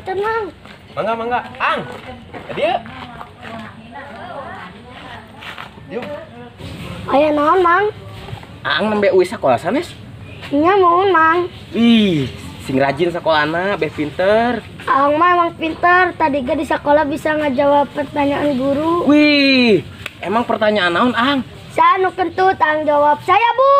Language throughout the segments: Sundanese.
Tenang. Mangga mangga, Ang. Dia. Yuk. Aya naon, Mang? Aang nembe uih sakola sanes? Nya muhun, Mang. Ih, sing rajin sekolahna, beh pinter. Aang mah emang pinter, tadi ge di sekolah bisa ngajawab pertanyaan guru. Wih, emang pertanyaan naon, Ang? Saya nu kentut, Ang jawab, "Saya, Bu."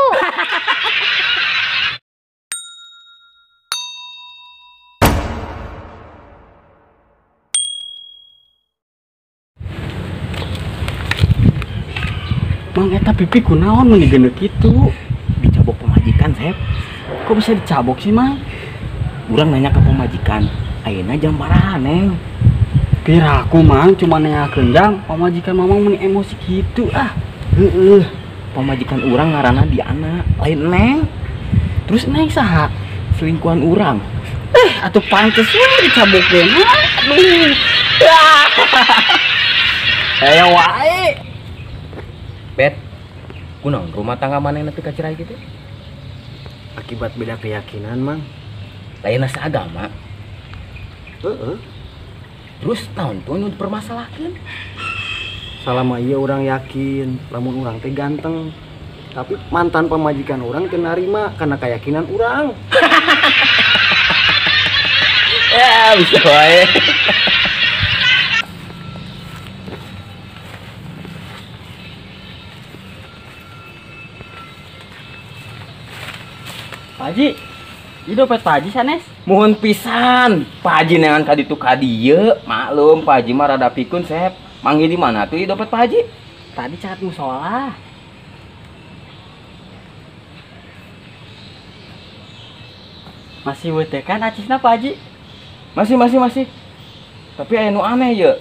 Mang eta pipi kunaon meuni geuneuh kitu? Dicabok pemajikan, Sep. Kok bisa dicabok sih, Mang? Urang nanya ke pemajikan, ayeuna jam baraha, Neng? Piraku, Mang, cuma nengakeun jam, pamajikan Mamang meuni emosi kitu ah. Heeh. Pamajikan urang ngaranna Diana, lain Neng. Terus Neng saha? Selingkuhan urang. Atuh pantes we dicabok ge. Aduh. Aya wae. Bet, kunaon rumah tangga maneh nepi ka cerai kitu? Akibat beda keyakinan, Mang. Lain seagama. Heeh. Terus naon tuh nu dipermasalahkeun? Salama ieu urang yakin lamun urang teh ganteng. Tapi mantan pamajikan urang teu narima karena keyakinan urang. Ya, bisa wae. Pak Haji, ini dompet Pak Haji sanes? Mohon pisan, Pak Haji neangan ka ditu ka dieu. Maklum, Pak Haji mah rada pikun, Sep. Manggih di mana tuh dompet Pak Haji? Tadi catat musola. Masih wetekan acisna Pak Haji? Masih, masih. Tapi aya nu aneh ye.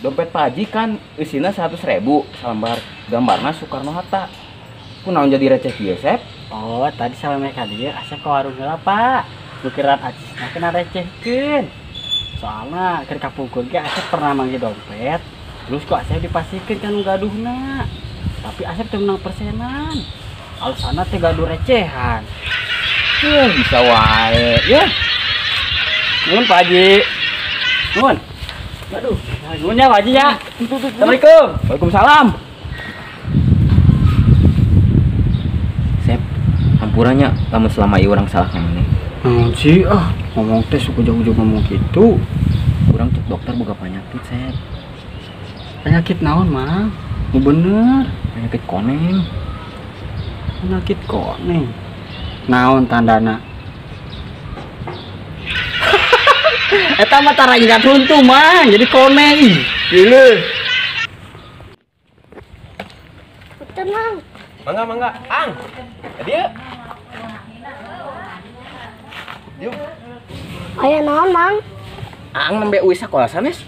Dompet Pak Haji kan isina 100.000 salembar, gambarna Soekarno Hatta. Kunaon jadi receh kieu, Sep? Oh, tadi salameh ka dieu asa ka warung heula, Pak. Nukiran acisna kena recehkeun. Soalna keur kapungkur ge Asep pernah manggih dompet, terus ku Asep dipasihkeun ka nu gaduhna. Tapi Asep teu menang persenan. Alasanna teh gaduh recehan. Yeuh, bisa wae. Yeuh. Nuhun Pak Haji. Nuhun. Aduh, nuhun ya Pak Haji ya. Assalamualaikum. Waalaikumsalam. Sep, hampuranya lamun selama ieu urang salah ka maneh. Naon sih ah, ngomong teh suka jauh-jauh ngomong gitu. Urang cek dokter boga penyakit, Sep. Penyakit naon, Mang? Nu bener, penyakit koneng. Penyakit koneng. Naon tandana? Eta mah tara ingat huntu, Mang. Jadi koneng. Ih, gila. Tenang. Mangga mangga, Ang. Dia. Yuk. Aya naon, Mang? Aang nembe uih sakola sanes?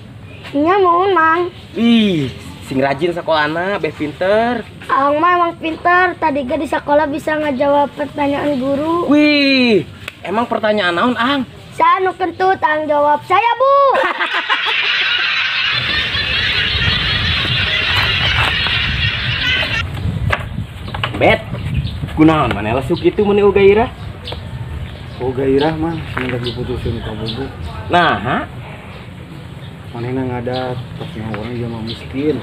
Nya muhun, Mang. Ih, sing rajin sekolahna, beh pinter. Aang mah emang pinter, tadi ge di sekolah bisa ngajawab pertanyaan guru. Wih, emang pertanyaan naon, Ang? Saya nu kentut, Ang jawab, "Saya, Bu." Bet, kunaon maneh lesuk kitu meuni uga irah? Oh gairah mah semenjak diputusin ka bobo. Nah, ha? Manehna ngadat, pas orang dia mah miskin.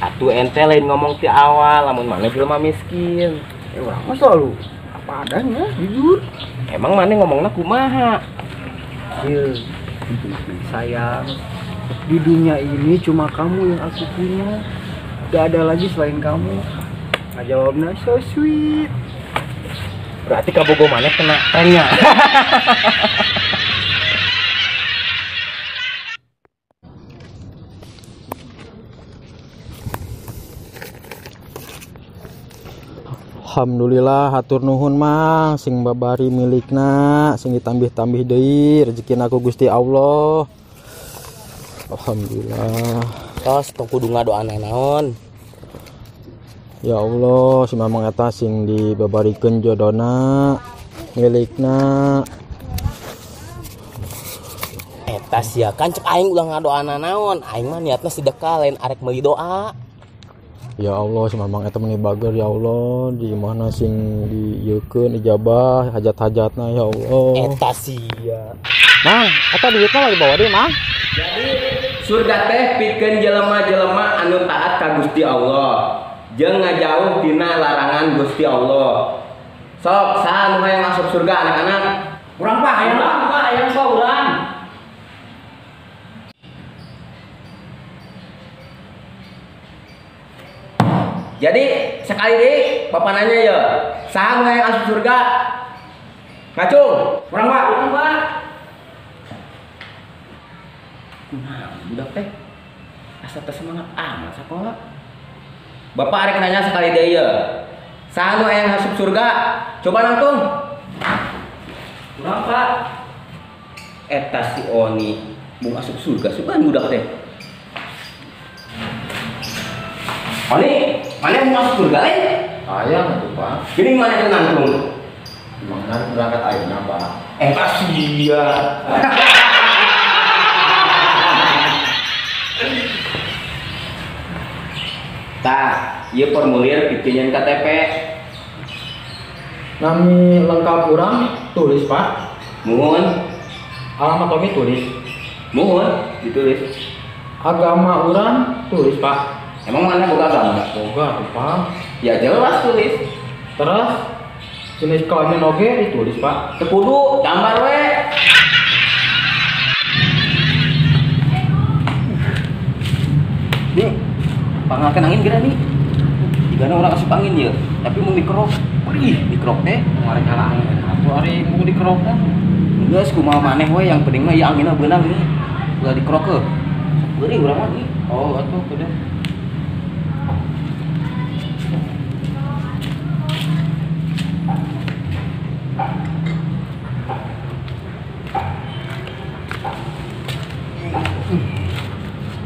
Atuh ente lain ngomong ti awal lamun maneh jelema miskin. Urang mah selalu apa adanya, jujur. Emang maneh ngomongna kumaha? Iya, sayang, di dunia ini cuma kamu yang aku punya. Gak ada lagi selain kamu. Nah, jawabnya so sweet. Berarti kabogo maneh kena trennya. Alhamdulillah hatur nuhun Mang sing babari milikna sing ditambih-tambih deui rezekina ku Gusti Allah. Alhamdulillah. Tos tong kudu ngadoana naon. Ya Allah, si Mamang eta sing dibabarikeun jodona milikna. Eta sia kan cek aing ulah ngadoana naon, aing mah niatna sedekah lain arek meuli doa. Ya Allah, si Mamang eta meni bager ya Allah, di mana sing diieukeun ijabah hajat-hajatna ya Allah. Eta sia. Mang, eta duitna lagi bawa deui, Mang. Jadi surga teh pikeun jelema-jelema anu taat ka Gusti Allah, jeung ngajauh tina larangan Gusti Allah. Sok, saha nu hayang asup surga anak-anak? Urang Pak, hayang Pak, hayang Pak urang. Jadi sekali deui bapak nanya ya, saha nu hayang asup surga? Ngacung. Urang Pak, urang Pak. Kunaon budak teh? Asa teu semangat amat sakola. Bapak arek nanya sekali deui ya. Saha nu hayang asup surga? Coba nangtung. Urang Pak. Eta si Oni mung asup surga sugan budak teh. Oni, mana mau masuk surga lain? Hayang atuh, Pak. Gini mana yang nangtung? Gimana berangkat ayeuna, Pak? Eta sia. Tah, ieu formulir pikeun KTP. Nami lengkap urang tulis, Pak. Muhun. Alamat oge tulis. Muhun, ditulis. Agama urang tulis, Pak. Emang mana boga agama? Boga tuh, Pak. Ya jelas tulis. Terus jenis kelamin oge ditulis, Pak. Teu kudu, gambar we. Nih, panggalkeun angin geura nih. Jigana urang asup angin ieu, tapi mun dikerok, perih dikerok teh. Ngarek kana angin atuh ari mun dikerok teh. Geus kumaha maneh we, yang penting mah ieu anginna beunang nih. Ulah dikerok heuh. Perih urang mah nih. Oh, atuh kudu.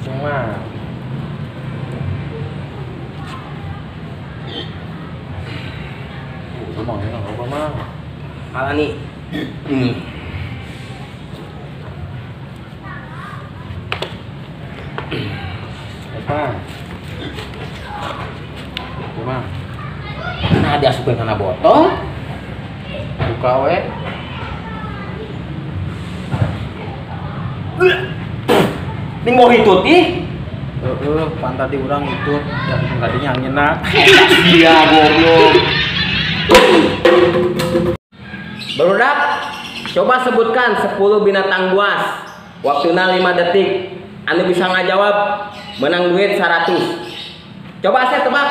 Cuma apa mah? Alah nih. Apa? Cuma. Nah, diasupkeun kana botol. Buka we. Ning mau hitut ih. Heeh, pan tadi urang hitut, da tadinya anginna. Iya, goblok. Barudak, coba sebutkan 10 binatang buas. Waktuna 5 detik. Anu bisa ngajawab menang duit 100. Coba saya tebak.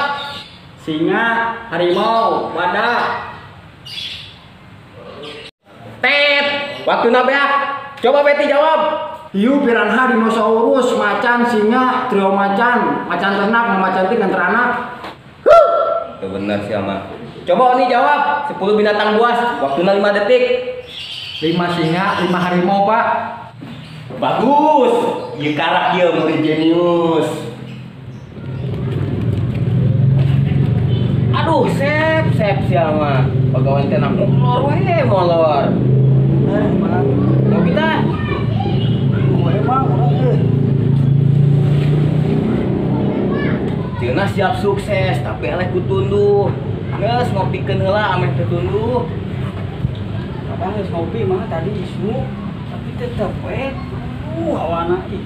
Singa, harimau, badak. Tet, waktuna beak. Coba Betty jawab. Hiu, piranha, dinosaurus, macan, singa, trio macan, macan ternak, mama cantik dan teranak. Huh, itu benar sih ama. Coba Oni jawab, 10 binatang buas, waktuna 5 detik. 5 singa, 5 harimau, Pak. Bagus. Ieu karak ieu murid jenius. Aduh, sep sep sia mah. Pagawean teh nang molor we, molor. Ngopi tah. Cenah siap sukses, tapi eleh ku tunduh. Geus ngopikeun heula ameh teu tunduh. Abang geus ngopi mah tadi isu, tapi tetep we hawana ih.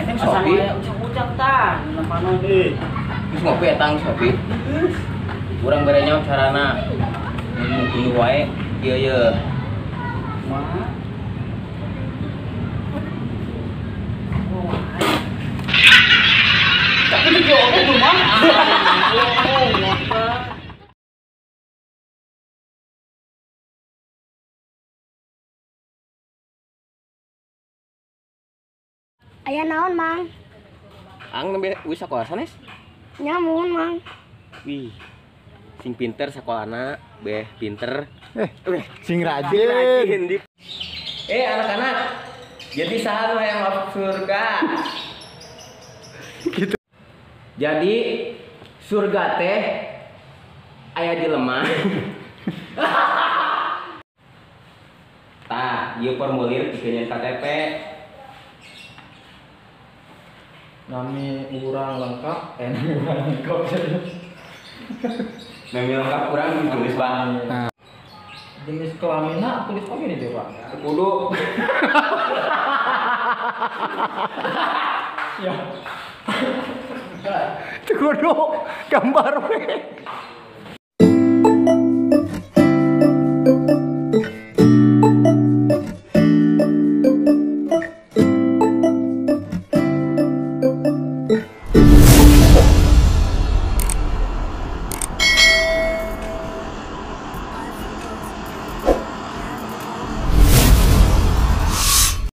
Eta geus ngopi. Ucap-ucap tah, panon euy. Geus ngopi eta geus ngopi. Urang bere nyaho carana. Mun tunduh wae kieu ye. Mah. Tapi itu oke tuh mah. Aya naon, Mang? Ang nembe wis sakola sanes? Nya muhun, Mang. Wih. Sing pinter sakolana, beh pinter. Sing rajin. Anak-anak. Jadi saha nu hayang masuk surga? Gitu. Jadi surga teh aya jelema. Tah, ieu formulir pikeun KTP. Nami urang lengkap, nami urang lengkap. Nami lengkap kurang ditulis, Pak. Nah. Jenis kelaminna tulis oge nih, Pak. Kudu. Ya. Kudu gambar we.